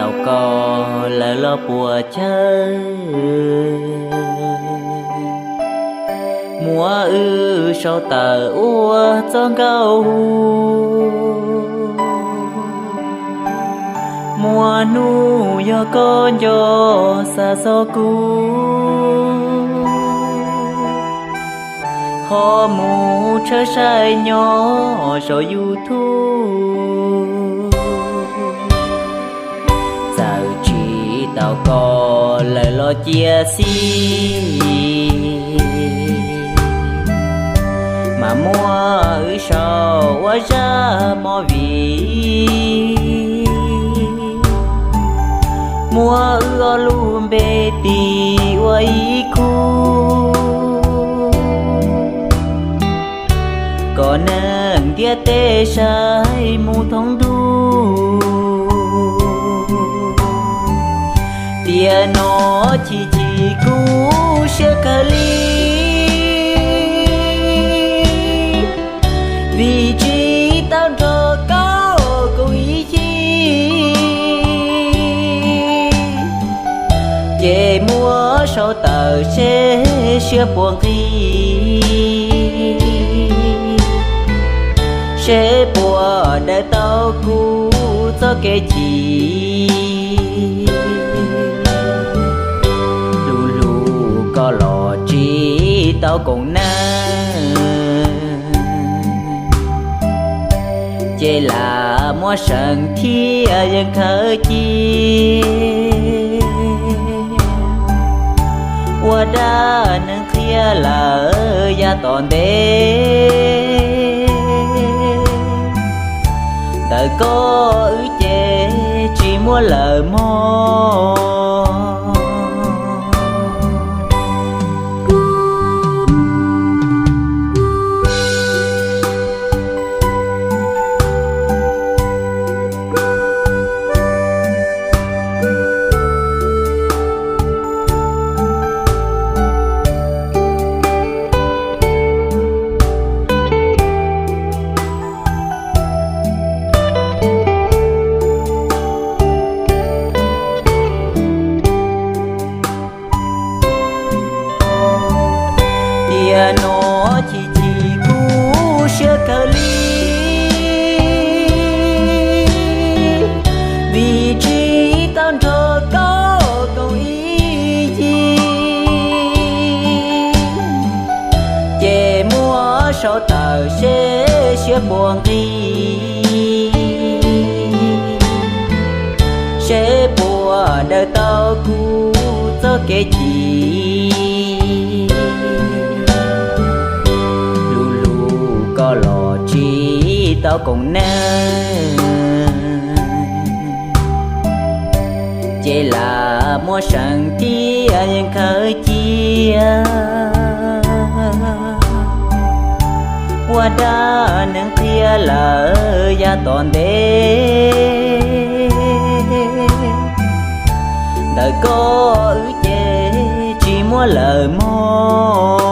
Tau koj lawv los puas chawj, muab wb sau tawm ua txoj nkauj hu. Muaj hnub yog koj nco xa txog kuv, ho mus tshawb saib nyob saum YouTube. Txawm tsis tau koj lawv los cia xij, mas muab wb sau ua zaj movie, muab wb ob lub npe tis ua ib khub, kom neeg ntiaj teb saib mus thoob ntuj. Tiam no chim chim kuv siab kawg li, vim tsis tau nrog koj koom ib yig. Ces muab sau tawm seb siab puas nqig, seb puas daws tau kuv txoj kev chim. Hlub hlub koj los tsis tau koom neeg, ces lam muab seev thiab yeej khawb cia. Ua dab neeg qhia lawm yav tom ntej, ntawm koj wb ces tsis muaj lawm mog. Tiam no chim chim kuv siab kawg li, vim tsis tau nrog koj koom ib yig. Ces muab sau tawm seb siab puas nqig, seb puas daws tau kuv txoj kev chim. Hlub hlub koj los tsis tau koom neeg, ces lam muab seev thiab yeej khawb cia. Ua dab neeg qhia lawm yav tom ntej, ntawm koj wb ces tsis muaj lawm mog.